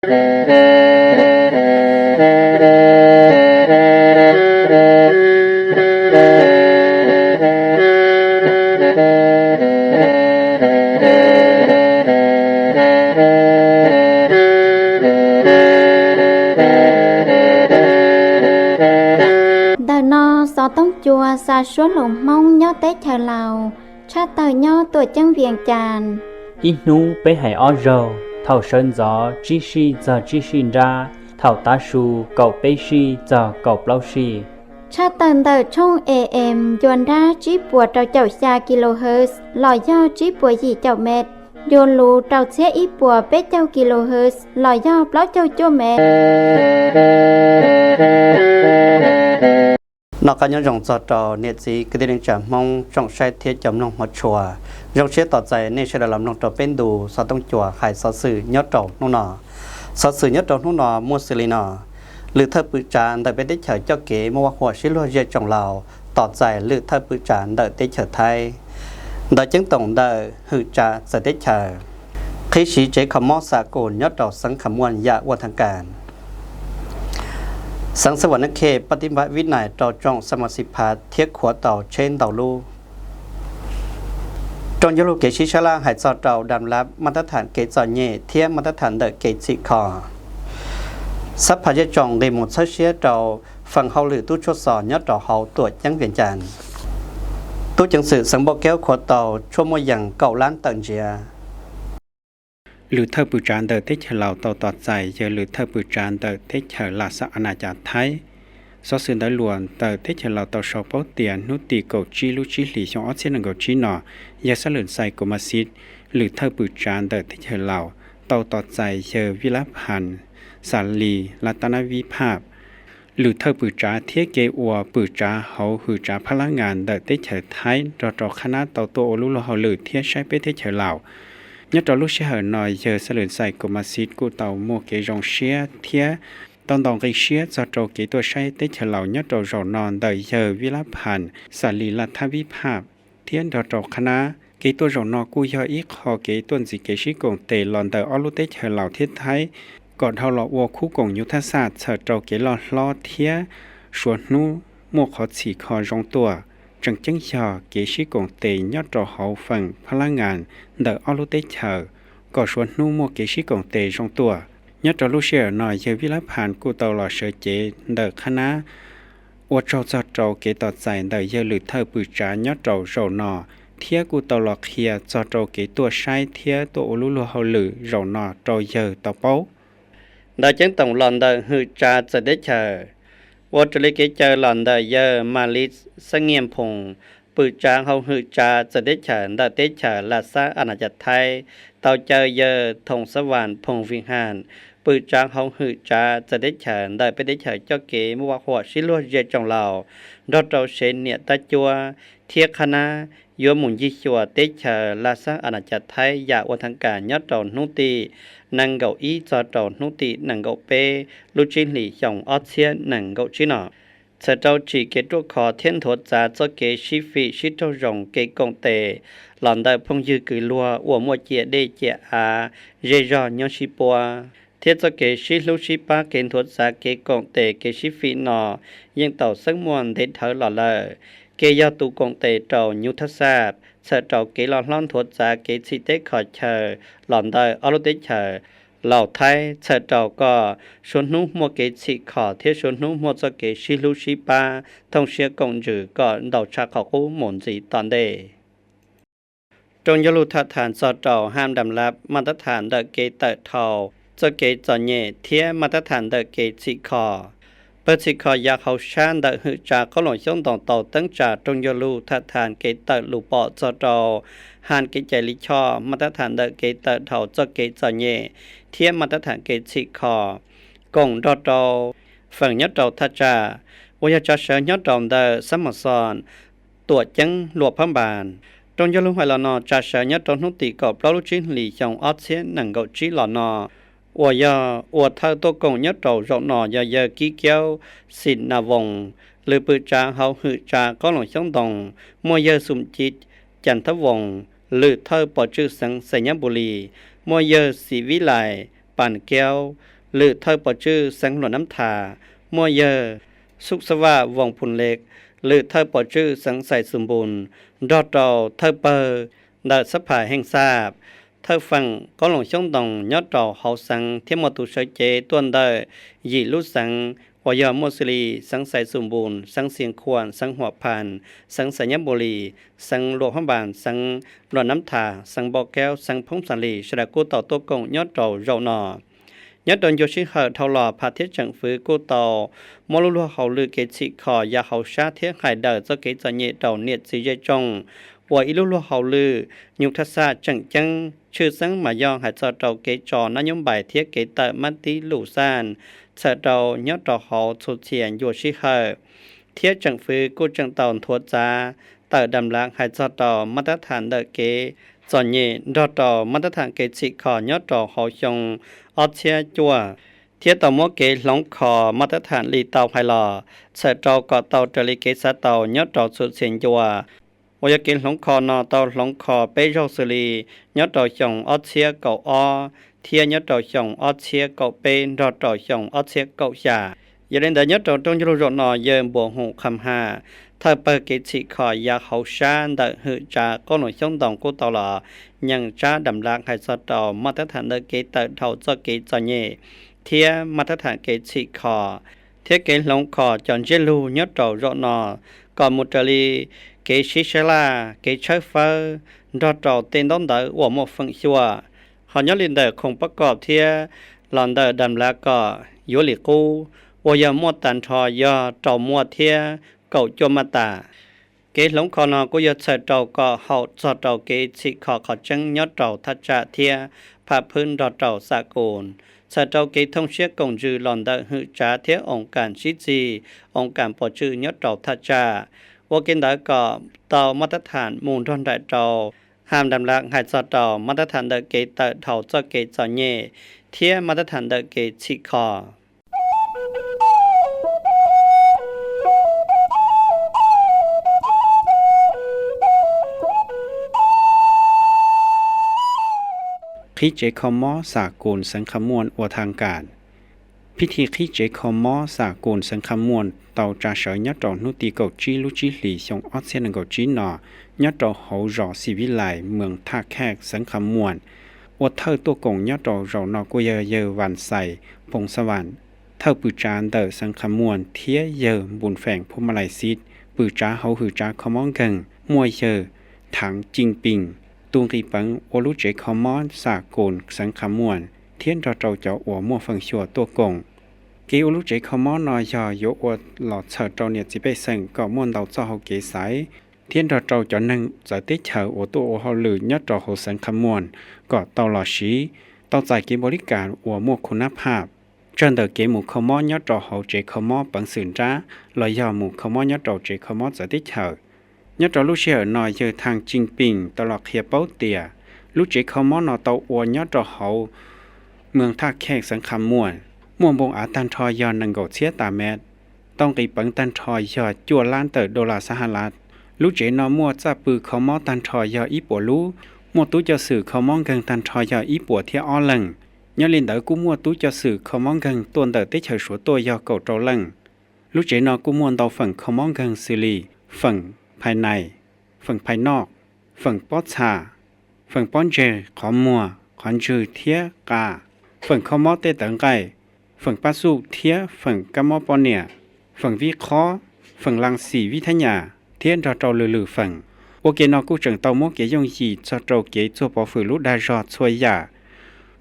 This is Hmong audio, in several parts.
Ntawm no xov tooj cua xa suab hluas Hmoob nyob teb chaws Laus, tshaj tawg nyob Tuam Ceeb Vias Cas. Ib hnub peb hais ob zaug, thaum sawv ntxov tsib sij txog tsib sij nrab, thaum tav su kaum peb sij txog kaum plaub sij. Tshaj tawg ntawm tshooj A M ncua nrab tsib puas rau caum xya kilohertz los yog tsib puas yim caum mev, ncua lus rau txhiab ib puas peb caug kilohertz los yog plaub caug cuaj mev. Noj qab nyob zoo txog rau niam txiv kwv tij neej tsa Hmoob tsoom saib thiab cov mloog hmov tshua. Zoo siab tos txais nej sawv daws los mloog rau peb ntu xov tooj cua hais xov xwm nyob rau hnub no. Xov xwm nyob rau hnub no muaj xws li no: Lwm thawj pwm tsav ntawm peb teb chaws coj kev muaj vaj huam sib luag zej tsoom laus tos txais lwm thawj pwm tsav ntawm teb chaws Thaib. Ntawv ceeb toom ntawm hwm tsav txawv teb chaws. Qhib siv tsev kho mob xa kus nyob rau xeev Kham Muaj yam ua thaj kas. Xeev Xas Vas Nab Khej pab tib npab vib nais rau tsoom xa mas xi phav thiab khuav tau tsheb ntau lub. Rooj ncauj lug kev sib sab laj hais txog rau dam lab mas tab tham kev txom nyem thiab mas tab tham ntawm kev txhim kho. Xab phav zej tsoom nqis mus txhawb siab rau feem hauj lwm tub tshuaj xos nyob rau hauv tuam ceeb Vias Cas. Tub ceev xwm xeev Npauj Kaub khuav tau tshuaj muaj yees kaum lab tawm ntsiav. Lwm thawj pwm tsav ntawm teb chaws Laus tau tos txais yawg lwm thawj pwm tsav ntawm teb chaws Las Xas As Nas Cas Thaib. Xov xwm ntawv luas ntawm teb chaws Laus tau sau paub tias hnub tim kaum tsib lub tsib hlis xyoo ob txhiab nees nkaum tsib no, yawg Xab Lwm Xais Kaum Mas Xis, lwm thawj pwm tsav ntawm teb chaws Laus, tau tos txais yawg Vij Lab Phas Xas Lis Las Tab Nab Vib Phaj, lwm thawj pwm tsav thiab kev ua pwm tsav hauv hwm tsav phab lab ngas ntawm teb chaws Thaib nrog rau qhab nab tau tuaj ua lub luag hauj lwm thiab saib peb teb chaws Laus. Nyob rau lub sij hawm no yawg Xab Lwm Xais Kaum Mas Xis kuj tau muaj kev zoo siab thiab tau ntaus nqi siab txog rau kev tuaj saib teb chaws Laus nyob rau zaum no ntawm yawg Vij Lab Phas Xas Lis Las Thab Vib Phaj thiab nrog rau qhab nab. Kev tuaj zaum no kuj yog ib qho kev tuaj ntxiv kev sib koom tes los ntawm ob lub teb chaws Laus thiab Thaib kom dhau los ua khub koom nyuj thab xaj txhawm rau kev loj hlob thiab suav hnub muaj qhov txhim kho zoo tuaj. Tseem ceeb yog kev sib koom tes nyob rau hauv feem phab lab ngas ntawm ob lub teb chaws kom suav hnub muaj kev sib koom tes zoo tuaj. Nyob rau lub sij hawm no yawg Vij Lab Phas kuj tau los sawv cev ntawm qhab nab ua tsaug txog rau kev tos txais ntawm yawg lwm thawj pwm tsav nyob rau zaum no, thiab kuj tau los qhia txog rau kev tuaj saib thiab tuaj ua lub luag hauj lwm zaum no rau yawg tau paub. Ntawv ceeb toom los ntawm hwm tsav txawv teb chaws. Ua raws li kev caw los ntawm yawg Mas Lis Xab Nyiaj Phoos, pwm tsav hauv hwm tsav txawv teb chaws ntawm teb chaws Las Xas As Nas Cas Thaib, tau caw yawg Thoom Xab Vas Phoos Vij Has, pwm tsav hauv hwm tsav txawv teb chaws ntawm peb teb chaws coj kev muaj vaj huam sib luag zej tsoom laus, nrog rau sev niam tab cuab thiab qhab nab yuav mus ncig xyuas teb chaws Las Xas As Nas Cas Thaib yam ua thaj kas nyob rau hnub tim nees nkaum ib txog rau hnub tim nees nkaum peb lub tsib hlis xyoo ob txhiab nees nkaum tsib no. Txhawm rau tsim kev ruaj khov thiab nthuav txav txoj kev sib fim sib raug zoo kev koom tes los ntawm phooj ywg kwv luag uas muaj ciam dej ciam av zej zog nyob sib puab, thiab txoj kev sib hlub sib pab kev nthuav txav kev koom tes kev sib fim no yeej tau xeeb muaj ntev dhawv los lawm. Kev yog tus koom tes rau nyuj thab xaj txhawm rau kev loj hlob nthuav txav kev txhim teb kho chaw los ntawm ob lub teb chaws Laus Thaib, txhawm rau kom suav hnub muaj kev txhim kho thiab suav hnub muaj txoj kev sib hlub sib pab thooj siab koom ntsws kom ntau tshaj qhov qub mus ntxiv tom ntej. Rooj ncauj lug tham tham txog rau ham dam lab mas tab tham ntawm kev tawm dhau txoj kev txom nyem thiab mas tab tham ntawm kev txhim kho. Pawg txhim kho yav hauv sab ntawm hwm tsav qoob loo xyoob ntoo tau teeb tsa rooj ncauj lug tham tham kev tawm lus pom txog rau ham kev cai lij choj mas tab tham ntawm kev tawm dhau txoj kev txom nyem thiab mas tab tham kev txhim kho koom nrog rau feem nyob rau thaj tsam uas yog tsa sawv nyob rau ntawm xab mos xos tuam ceeb Luam Phab Npas. Rooj ncauj lug hais los no tsa sawv nyob rau hnub tim kaum plaub lub tsib hlis xyoo ob txhiab nees nkaum tsib los no, uas yog ua thawj tuaj koom nyob rau zaum no yog yawg Kib Kiaub Xim Nas Voos, lwm pwm tsav hauv hwm tsav qoob loo xyoob ntoo, muaj yawg Xum Ci Cas Thab Voos, lwm thawj pov tswj xeev Xais Nyab Npus Lis, muaj yawg Xim Vib Lais, Pas Kaub, lwm thawj pov tswj xeev Luam Nab Thas, muaj yawg Xub Xab Vaj Voos Phum Lev, lwm thawj pov tswj xeev Xais Xus Npus, nrog rau thawj pawg ntawm xab phas Heej Xaj, thawj feem Kob Loos Xyoob Ntoos nyob rau hauv xeev thiab muaj tus sawv cev tuaj ntawm yim lub xeev uas yog muaj xws li xeev Xais Xus Npus, xeev Xias Khuam, xeev Huam Phas, xeev Xais Nyab Npus Lis, xeev Luam Phab Npas, xeev Luam Nab Thas, xeev Npau Kaub, xeev Phoob Xas Lis, sawv daws kuj tau tuaj koom nyob rau zaum no. Nyob rau ncua sij hawm dhau los, pham thiab tseem fwv kuj tau muab lub luag hauj lwm kev txhim kho ya hauv sab thiab hais daws txoj kev txom nyem rau niam txiv zej tsoom, uas ib lub luag hauj lwm nyuj thaj xaj tseem ceeb tshwj xeeb mas yog hais txog rau kev tso nab nyob npais thiab kev tawm mab tib lus xaj txhawm rau nyob rau hauv txhua txhia ncua sij hawm, thiab tseem fwv kuj tseem tau nthuav txav tawm dam lav hais txog rau mab tab tham ntawm kev txom nyem nrog rau mab tab tham kev txhim kho nyob rau hauv xyoo ob txhiab cuaj, thiab tau muab kev hloov kho mab tab tham li tau hais los txhawm rau kom tau raws li kev xav tau nyob rau txhua txhia ncua, uas yog kev hloov kho no tau hloov kho peb zaug xws li nyob rau xyoo ob txhiab kaum ob thiab nyob rau xyoo ob txhiab kaum peb nrog rau xyoo ob txhiab kaum xya. Yog li ntawd nyob rau rooj ncauj lug zaum no yawg Npuas Hum Kham Ham, thawj pawg kev txhim kho ya hauv sab ntawm hwm tsav Kob Loos Xyoob Ntoos kuj tau los nyeem tsab dam lav hais txog rau mab tab tham ntawm kev tawm dhau txoj kev txom nyem thiab mab tab tham kev txhim kho thiab kev hloov kho cov ntsiab lug nyob rau zaum no kom mus raws li kev sib sab laj, kev tshawb fawb nrog rau tej ntaub ntawv uas muaj feem xyuam. Ho nyob li ntawm khoom pab kom thiab los ntawm dam lav kom yuav li qub uas yog muaj tag nrho yog rau muaj thiab kaum cuaj maj tas. Kev hloov kho no kuj yog txhawm rau kom haum txog rau kev txhim kho qhov tseeb nyob rau thaj tsam thiab pham phwb nrog rau xam kus, txhawm rau kev thooj siab koom ntsws los ntawm hwm tsav thiab oo kas sib txig, oo kas pov tswj nyob rau thaj tsam. Ua ke ntawd kom tau mab tab tham mus nrog nraim rau ham dam lav hais txog rau mab tab tham ntawm kev tawm dhau txoj kev txom nyem thiab mab tab tham ntawm kev txhim kho. Qhib tsev kho mob xam kus xeev Kham Muam ua thaj kam. Phij thi qhib tsev kho mob xam kus xeev Kham Muam tau tsa sawv nyob rau hnub tim kaum tsib lub tsib hlis xyoo ob txhiab nees nkaum tsib no nyob rau hauv zos Xis Vib Lais, moos Thaj Khaj, xeev Kham Muam. Ua thawj tuaj koom nyob rau zaum no kuj yog yawg Vas Xais Phoov Xab Vas, thawj pwm tsav ntawm xeev Kham Muam thiab yawg Npus Feem Phu Ma Lais Xis, pwm tsav hauv hwm tsav kho mob nkeeg, muaj yawg Thaav Cim Pim, tus nqis peev ua lub tsev kho mob xam kus xeev Kham Muam thiab nrog rau cov uas muaj feem xyuam tuaj koom. Kev ua lub tsev kho mob no yog yuav ua los txhawm rau niam txiv pej xeem kom muaj ntau txoj hau kev xaiv thiab nrog rau cov neeg txawv teb chaws uas tuaj ua hauj lwm nyob rau hauv xeev Kham Muam kom tau los siv, tau txais kev npaum li cas uas muaj khu nab phaj, tsawg ntawm kev mus kho mob nyob rau hauv tsev kho mob peev xwm nrab los yog mus kho mob nyob rau tsev kho mob txawv teb chaws. Nyob rau lub sij hawm no yawg Thaav Cim Pim tau los qhia paub tias lub tsev kho mob no tau ua nyob rau hauv moos Thaj Khej xeev Kham Muam, muaj npoo av tag nrho yog nees nkaum txhiab tas mev, tau nqis peev tag nrho yog cuaj lab ntawm dollar Xahalaj. Lub tsev no muaj txaj pw kho mob tag nrho yog ib puas lub, muaj tub coj xwm kho mob nkeeg tag nrho yog ib puas thiab ob leeg. Nyob li ntawd kuj muaj tub coj xwm kho mob nkeeg tuaj ntawm teb chaws Suav tuaj yog kaum rau leej. Lub tsev no kuj muaj ntau feem kho mob nkeeg xws li feem phais nais, feem phais noj, feem pob txha, feem pob ntseg qhov muag, qhov ntswg thiab qa, feem kho mob tej tawv nqaij, feem pab xuj thiab feem kab mob poj niam, feem vij qhob, feem laa xim vij thab nyas thiab nrog rau lwm lwm feem. Ua ke no kuj tseem tau muab kev yooj yim txog rau kev txuag pov fwm lub dag zog txhua yam.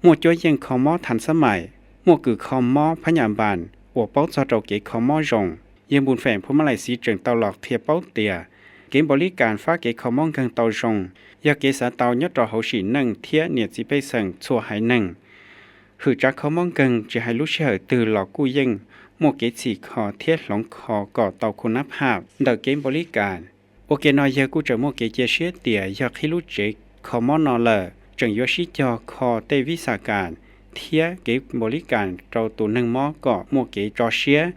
Muaj cuab yeej kho mob thav xab maim, muaj kws kho mob phab nyas npas uas paub txog rau kev kho mob zoo. Yawg Npus Feem Phu Ma Lais Xis tseem tau los qhia paub tias kev npaum li kas fab kev kho mob nkeeg tau zoo yog kev xav tau nyob rau hauv sim neej thiab niam txiv pej xeem txhua haiv neeg. Hwm tsav kho mob nkeeg tsis hais lub sij hawm twg los kuj yeej muaj kev txhim kho thiab hloov kho kom tau khu nab phaj ntawm kev npaum li kas. Ua ke no yawg kuj tseem muaj kev cia siab tias yog qhib lub tsev kho mob no lawm tseem yuav sib cog kho tej vis xam kas thiab kev npaum li kas rau tus neeg mob kom muaj kev tso siab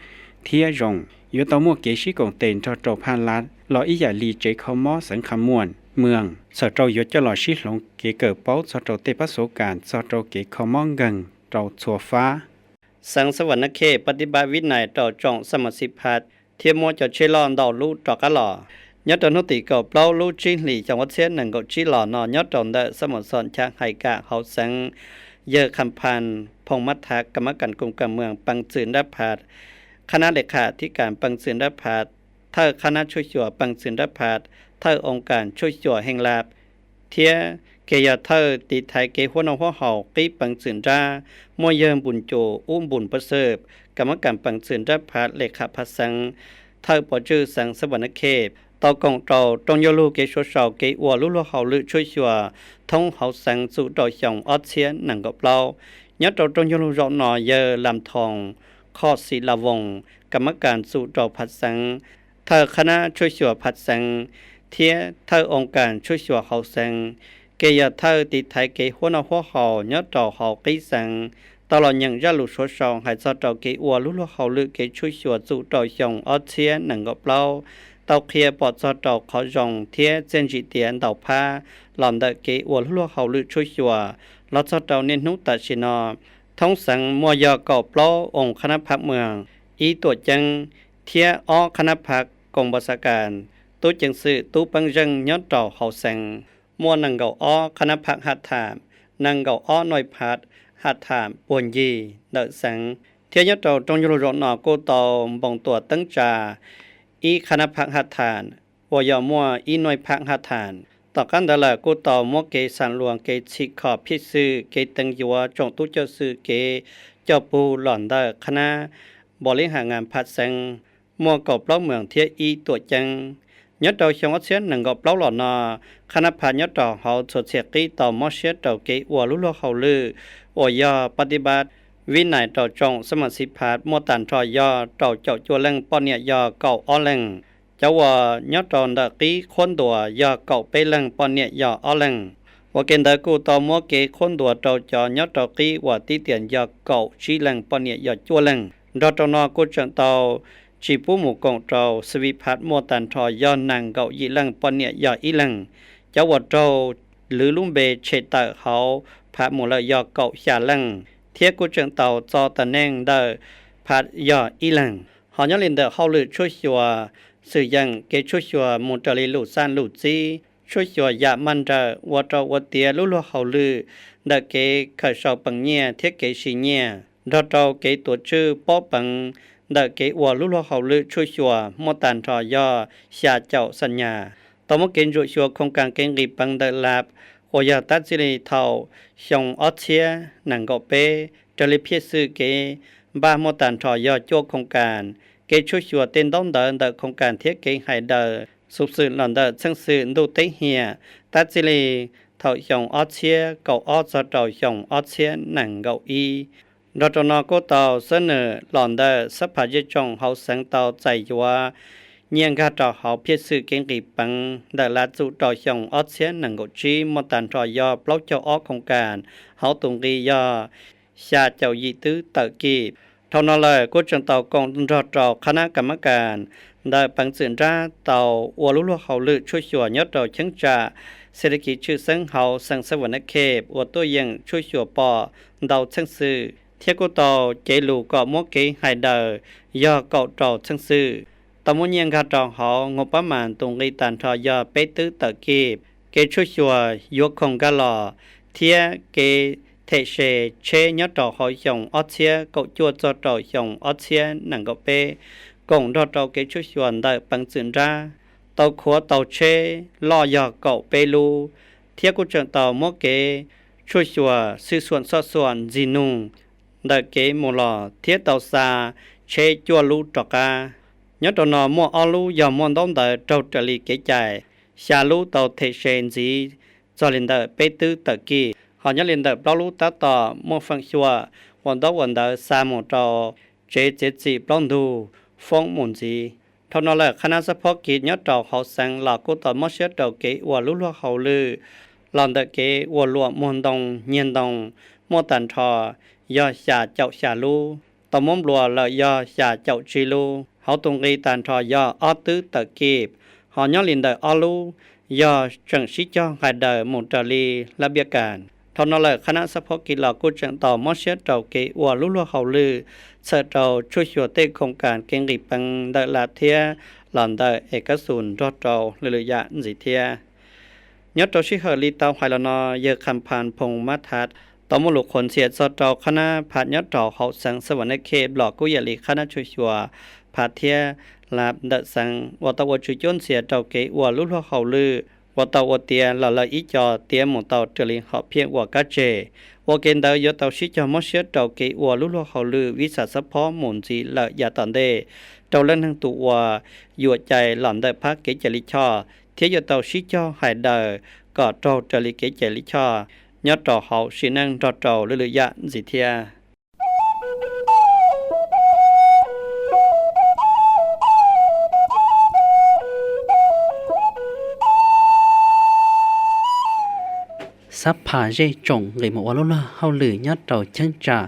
thiab zoo. Yuav tau muaj kev sib koom tes nrog rau phaj lab los ib yam li tsev kho mob xeev Kham Muam, moos, txhawm rau yuav coj los sib hloov kev kawm paub txog rau tej pab xov kas txog rau kev kho mob nkeeg rau txhua fab. Xeev Xab Vam Nab Khej pab tib pab vib nais rau tsoom xab mas xib phab thiab muab cov tsheb loj ntau lub rov qab los. Nyob rau hnub tim kaum plaub lub tsib hlis xyoo ob txhiab nees nkaum tsib los no nyob rau ntawm xab mas xom chav hais kam hauv xeev, yawg Kham Phas Phoom Mab Thav kam mab kam koom kam mws peev txwm nrab phav, qhab nab le kham thib kas peev txwm nrab phav, thawj qhab nab tshuaj xyuas peev txwm nrab phav, thawj oo kas tshuaj xyuas heej lab, thiab kev yog thawj tiv thaiv kev huab noj huab haus qib peev txwm nrab, muaj yawg Npus Cus Ub Npus Pab Xwb kam mab kam peev txwm nrab phav le kham phav xeev, thawj pov tswj xeev Xab Vam Nab Khej tau koom rau rooj yog lug kev suav sau kev ua lub luag hauj lwm tshuaj xyuas thoob hauv xeev txum rau xyoo ob txhiab nees nkaum plaub. Nyob rau rooj yog lug zaum no yawg Lam Thoos Khoj Xim Lam Voos kam mab kam txum rau phav xeev, thawj qhab nab tshuaj xyuas phav xeev, thiab thawj oo kas tshuaj xyuas hauv xeev, kev yog thawj tiv thaiv kev huab noj huab haus nyob rau hauv qib xeev, tau los nyeem zaj lus suav sau hais txog rau kev ua lub luag hauj lwm kev tshuaj xyuas txum rau xyoo ob txhiab nees nkaum plaub, tau qhia pom txog rau qhov zoo thiab txiaj ntsim tiav ntau phab los ntawm kev ua lub luag hauj lwm tshuaj xyuas los txog rau niaj hnub tam sim no. Thoob xeev muaj yog kaum plaub oo qhab nab phav mws, ib tuam ceeb, thiab ob qhab nab phav koos npau xav kas, tub ceev xwm tub peeb zeej nyob rau hauv xeev. Muaj nees nkaum ob qhab nab phav ha tham, nees nkaum ob nuj phav ha tham puag ncig ntawm xeev, thiab nyob rau rooj yog lug zaum no kuj tau npoo tuam teeb tsa ib qhab nab phav ha tham uas yog muaj ib nuj phav ha tham. Tom qab ntawd lawm kuj tau muab kev xam luas kev txhim kho phiaj xwm kev teev yuav tsoom tub coj xwm kev coj pug los ntawm qhab nab npos lib ha ngas phav xeev, muaj kaum plaub mws thiab ib tuam ceeb. Nyob rau xyoo ob txhiab nees nkaum plaub los no, qhab nab phav nyob rau hauv txhua txhia qib tau mob siab rau kev ua lub luag hauj lwm uas yog pab tib pab vib nais rau tsoom xab mas xib phab muaj tag nrho yog rau caum cuaj leej, poj niam yog kaum ob leeg. Cov uas nyob rau ntawm qib qhuab ntuas yog kaum peb leeg, poj niam yog ob leeg. Ua ke ntawd kuj tau muab kev qhuab ntuas rau cov nyob rau qib uas tib tias yog kaum tsib leeg, poj niam yog cuaj leeg. Nrog rau no kuj tseem tau tsis pub mus koom rau xab mas xib phab muaj tag nrho yog nees nkaum yim leej, poj niam yog ib leeg. Cov uas raug lwv lub npe tshem tawm hauv phav mus lawm yog kaum xya leej, thiab kuj tseem tau txo tas neej ntawm phav yog ib leeg. Ho nyob li ntawm hauj lwm tshuaj xyuas, xwm yeem kev tshuaj xyuas mus raws li lus xaj lus txib, tshuaj xyuas yam maj nrawm ua rau ua tiav lub luag hauj lwm ntawm kev khaws sau peev nyiaj thiab kev siv nyiaj, nrog rau kev tuav tswj pob peev ntawm kev ua lub luag hauj lwm tshuaj xyuas muaj tag nrho yog xya caum xam nyas. Tau muab kev ntsuam xyuas khoos kas kev nqis peev ntawm lab uas yog tab txij li thaum xyoo ob txhiab nees nkaum peb raws li phiaj xwm kev npaj muaj tag nrho yog cuaj khoos kas. Kev tshuaj xyuas tej ntaub ntawv ntawm khoos kas thiab kev hais daws xov xwm los ntawm txheej xwm ntuj teb hiam tab txij li thaum xyoo ob txhiab kaum ob txog rau xyoo ob txhiab nees nkaum ib. Nrog rau no kuj tau xab nws los ntawm xab phas zej tsoom hauv xeev tau txais yuav nyiaj nkag rau hauv phiaj xwm kev nqis peev ntawm lab txum rau xyoo ob txhiab nees nkaum tsib muaj tag nrho yog plaub caug ob khoos kas, hauv tus nqi yog xya caum yim twb tawm kis. Dhau no lawm kuj tseem tau koom nrog rau qhab nab kas mab kas ntawm peev txwm nrab tau ua lub luag hauj lwm tshuaj xyuas nyob rau cheeb tsam xes le kiv tshwj xeeb hauv xeev Xas Vas Nab Khej uas tuaj yeem tshuaj xyuas pom ntau txheej xwm thiab kuj tau cev lus kom muab kev hais daws yog kaum rau txheej xwm. Tau muab nyiaj nkag rau hauv nkaus pab mas tus nqi tag nrho yog peb twb tawm kis. Kev tshuaj xyuas yuav khoom nkag los thiab kev them se tsheb nyob rau hauv xyoo ob txhiab kaum cuaj txog rau xyoo ob txhiab nees nkaum peb koom nrog rau kev tshuaj xyuas ntawm peev txwm nrab tau khuav tau tsheb loj yog kaum peb lub, thiab kuj tseem tau muab kev tshuaj xyuas xwj xuam xoj xuam ntxig nug ntawm kev mus los thiab tau xa tsheb cuaj lub rov qab. Nyob rau no muaj ob lub yog muaj ntaub ntawv raug raws li kev cai, xya lub tau them se ntxiv txog li ntawm peb twb tawm kis, ho nyob li ntawm plaub lub tab tom muaj feem xyuam ua ntaub ua ntawv xa mus rau tsev txiav txim plaub ntug foob mus ntxiv. Dhau no lawm qhab nab xab phob kiv nyob rau hauv xeev los kuj tau mob siab rau kev ua lub luag hauj lwm los ntawm kev ua luam muag ntoo nyiag ntoo muaj tag nrho yog xya caum xya lub, tau muab nplua lawm yog xya caum tsib lub, hauv tus nqi tag nrho yog ob twb tawm kis, ho nyob li ntawm ob lub yog tseem sib cog hais daws mus raws li lab npiaj kas. Dhau no lawm, qhab nab xab phob kiv los kuj tseem tau mob siab rau kev ua lub luag hauj lwm txhawm rau tshuaj xyuas tej khoom kas kev nqis peev ntawm Laj thiab los ntawm Es Kab Xus nrog rau lwm lwm yam ntxiv thiab. Nyob rau sij hawm li tau hais los no, yawg Kham Phas Phoos Mab Thas tau muaj lus qhuas ntxhias txog rau qhab nab phaj nyob rau hauv xeev Xas Vas Nab Khej Nplog kuj yam li qhab nab tshuaj xyuas phaj thiab Laj ntawm xeev uas tau ua tswv cuab ntxhias rau kev ua lub luag hauj lwm uas tau ua tiav los lawm ib co tiav mus tau raws li hom phiaj ua kab tseg. Ua ke ntawd yuav tau sib cog mob siab rau kev ua lub luag hauj lwm vis xas xab phob mus ntxiv lawm yav tom ntej rau leej neeg tus uas yuam cai los ntawm phab kev cai lij choj, thiab yuav tau sib cog hais daws kom raug raws li kev cai lij choj nyob rau hauv sim neej nrog rau lwm lwm yam ntxiv thiab. Xab Phas Zej Tsoom nqis mus ua lub luag hauj lwm nyob rau cheeb tsam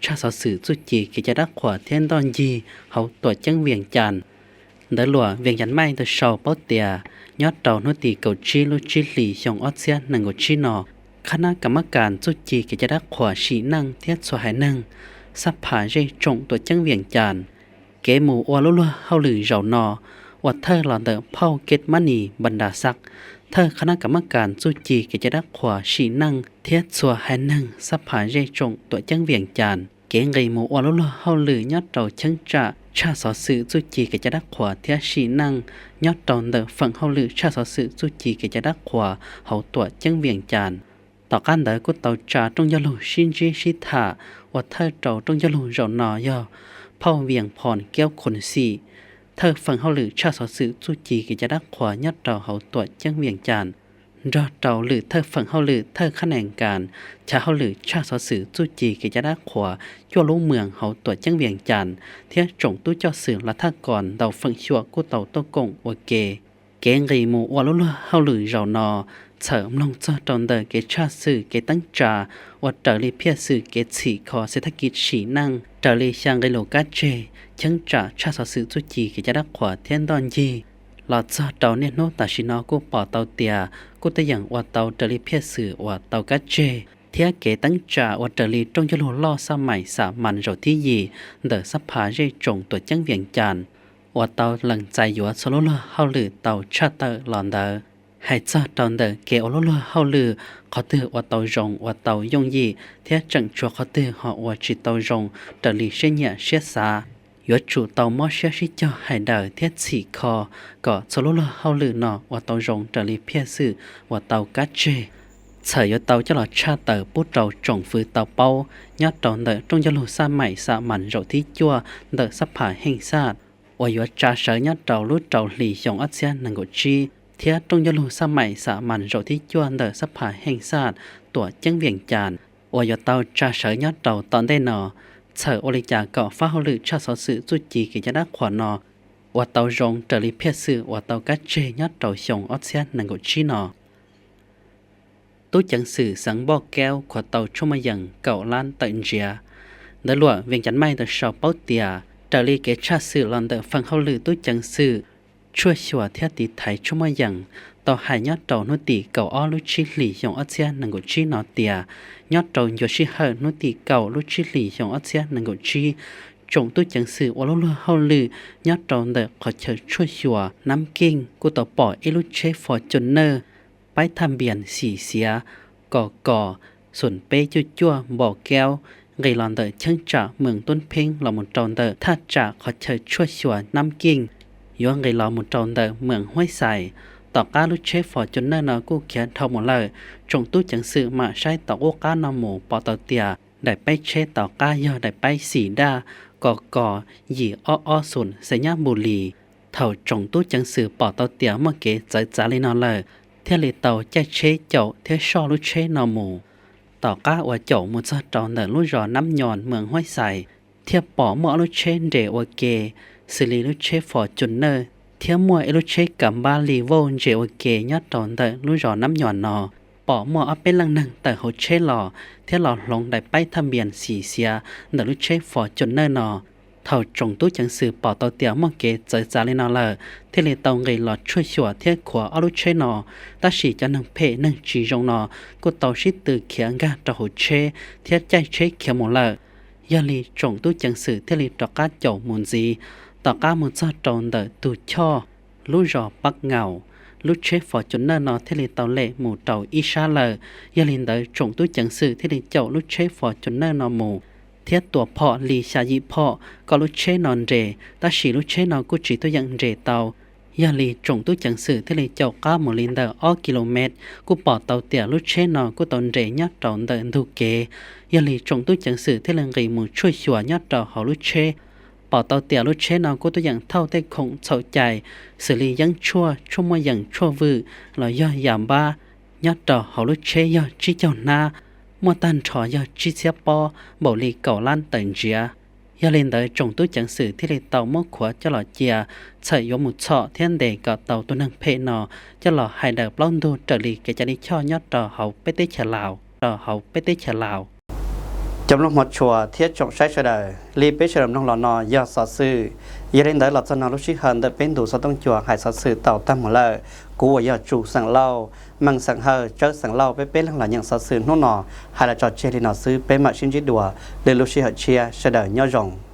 tshaj xov xwm txuj ci kev cai dab qhuas thiab ntoj ncig hauv tuam ceeb Vias Cas. Ntawv luam Vias Cas Maij tau sau paub tias nyob rau hnub tim kaum tsib lub tsib hlis xyoo ob txhiab nees nkaum tsib no, qhab nab kam mab kas txuj ci kev cai dab qhuas sim neej thiab txhua haiv neeg Xab Phas Zej Tsoom tuam ceeb Vias Cas, kev mus ua lub luag hauj lwm zaum no uas thawj los ntawm phauj Kej Mab Nis Npas Das Xaj, thawj qhab nab kam mab kas txuj ci kev cai dab qhuas sim neej thiab txhua haiv neeg Xab Phas Zej Tsoom tuam ceeb Vias Cas, kev nqis mus ua lub luag hauj lwm nyob rau cheeb tsam tshaj xov xwm txuj ci kev cai dab qhuas thiab sim neej nyob rau ntawm feem hauj lwm tshaj xov xwm txuj ci kev cai dab qhuas hauv tuam ceeb Vias Cas. Tom qab ntawd kuj tau tsa rooj ncauj lug sib ntsib sib tham uas thawj rau rooj ncauj lug zaum no yog phauj Vias Phos Kiaub Khun Xim, thawj feem hauj lwm tshaj xov xwm txuj ci kev cai dab qhuas nyob rau hauv tuam ceeb Vias Cas, nrog rau lwm thawj feem hauj lwm, thawj qhab nees kas chav hauj lwm tshaj xov xwm txuj ci kev cai dab qhuas cuaj lub moos hauv tuam ceeb Vias Cas, thiab tsoom tub coj xwm lav thaj kos ntau feem xyuam kuj tau tuaj koom ua ke. Kev nqis mus ua lub luag hauj lwm zaum no txhawm mloog txog rau ntawm kev tshaj xwm kev teeb tsa uas raws li phiaj xwm kev txhim kho xev thaj kiv sim neej raws li xya nqe lus kab tseg cheeb tsam tshaj xov xwm txuj ci kev cai dab qhuas thiab ntoj ncig los txog rau niaj hnub tam sim no kuj pom tau tias kuj twb yeej ua tau raws li phiaj xwm uas tau kab tseg thiab kev teeb tsa uas raws li rooj ncauj lug loj Xab Mais Xas Mas zaum thib yim ntawm Xab Phas Zej Tsoom tuam ceeb Vias Cas uas tau lees txais yuav txhua lub luag hauj lwm tau tshaj tawm los ntawd. Hais txog rau ntawm kev ua lub luag hauj lwm, qhov twg ua tau zoo ua tau yooj yim thiab tseem tshuav qhov twg ho ua tsis tau zoo raws li siab nyiam siab xav, yuav tsum tau mob siab sib cog hais daws thiab txhim kho kom txhua lub luag hauj lwm no ua tau zoo raws li phiaj xwm uas tau kab tseg. Txhawm yuav tau coj los tshaj tawm pub rau tsoom fwv tau paub nyob rau ntawm rooj ncauj lug Xab Mais Xas Mas zaum thib cuaj ntawm Xab Phas Heej Xaj uas yuav tsa sawv nyob rau lub rau hlis xyoo ob txhiab nees nkaum tsib thiab rooj ncauj lug Xab Mais Xas Mas zaum thib cuaj ntawm Xab Phas Heej Xaj tuam ceeb Vias Cas uas yuav tau tsa sawv nyob rau tom ntej no. Txhawm ua li cas kom fab hauj lwm tshaj xov xwm txuj ci kev cai dab qhuas no ua tau zoo raws li phiaj xwm uas tau kab tseg nyob rau xyoo ob txhiab nees nkaum tsib no. Tub ceev xwm xeev Npauj Kaub khuav tau tshuaj maj yees kaum lab tawm ntsiav. Ntawv luam Vias Cas Maij tau sau paub tias raws li kev tshaj xwm los ntawm feem hauj lwm tub ceev xwm tshuaj xyuas thiab tiv thaiv tshuaj maj yees tau hais nyob rau hnub tim kaum ob lub tsib hlis xyoo ob txhiab nees nkaum tsib no tias nyob rau ncua sij hawm hnub tim kaum lub tsib hlis xyoo ob txhiab nees nkaum tsib, tsoom tub ceev xwm ua lub luag hauj lwm nyob rau ntawm qhov chaw tshuaj xyuas Nab Keej kuj tau pom ib lub tsheb Fortuner paib thaj npias xim xiav kos kos xoom peb cuaj cuaj Npauj Kaub nqis los ntawm cheeb tsam moos Tub Pheeb los mus rau ntawm thaj tsam qhov chaw tshuaj xyuas Nab Keej yuav nqis los mus rau ntawm moos Huaib Xais. Tom qab lub tsheb Fortuner no kuj khiav dhau mus lawm, tsoom tub ceev xwm mam saib tom qub qab no mus pom tau tias daim paib tsheb tom qab yog daim paib xim daj kos kos yim ob ob xoom xais nyab npus lis. Thaum tsoom tub ceev xwm pom tau tias muaj kev txawv txav li no lawm, thiaj li tau caij tsheb caum thiab soj lub tsheb no mus. Tom qab uas caum mus txog rau ntawm lub zos Nab Nyos moos Huaib Xais, thiaj pom muaj ob lub tsheb nres ua ke, xws li lub tsheb Fortuner thiab muaj ib lub tsheb kam npab li vauj ntses ua ke nyob rau ntawm lub zos Nab Nyos no. Pom muaj ob peb leej neeg tawm hauv tsheb los thiab los hloov daim paib thaj npias xim xiav ntawm lub tsheb Fortuner no. Thaum tsoom tub ceev xwm pom tau tias muaj kev txawv txav li no lawm, thiaj li tau nqis los tshuaj xyuas thiab khuav ob lub tsheb no. Tab sis cov neeg phem neeg tsis zoo no kuj tau sib tw khiav nkag rau hauv tsheb thiab caij tsheb khiav mus lawm. Yog li tsoom tub ceev xwm thiaj li rov qab caum mus ntxiv, tom qab mus txog rau ntawm tus choj lub zos Pab Ngaum, lub tsheb Fortuner no thiaj li tau lem mus rau ib sab lawm. Yog li ntawd tsoom tub ceev xwm thiaj li caum lub tsheb Fortuner no mus thiab tua phom li xya yim phom kom lub tsheb no nres, tab sis lub tsheb no kuj tsis tuaj yeem nres tau. Yog li tsoom tub ceev xwm thiaj li caum qab mus li ntawm ob ki lo mev, kuj pom tau tias lub tsheb no kuj tau nres nyob rau ntawm ntug kev. Yog li tsoom tub ceev xwm thiaj li nqis mus tshuaj xyuas nyob rau hauv lub tsheb, pom tau tias lub tsheb no kuj tuaj yeem thauj tej khoom txhaum cai, xws li yeeb tshuaj, tshuaj muaj yees tshuaj vwm los yog yas npab, nyob rau hauv lub tsheb yog tsib caug hnab, muaj tag nrho yog tsib txhiab pob, npaum li kaum lab tawm ntsiav. Yog li ntawd tsoom tub ceev xwm thiaj li tau muab khuav coj los cia, txhawm yuav mus txhom thiab ntes kom tau tus neeg phem no coj los hais daws plaub ntug raws li kev cai lij choj nyob rau hauv peb teb chaws Laus, rau hauv peb teb chaws Laus. Cov mloog hmov tshua thiab tsoom saib sawv daws, li peb sawv daws mloog los no yog xov xwm. Yog li ntawd los txog no lub sij hawm ntawm peb ntu xov tooj cua hais xov xwm tau tag mus lawm. Kuv uas yog Tsum xeem Lauj, Meej xeem Hawj, Tsawb xeem Lauj, peb peb leeg los nyeem xov xwm hnub no hais los tso tseg li no xwb, peb mam sib ntsib dua lwm lub sij hawm tshiab, sawv daws nyob zoo.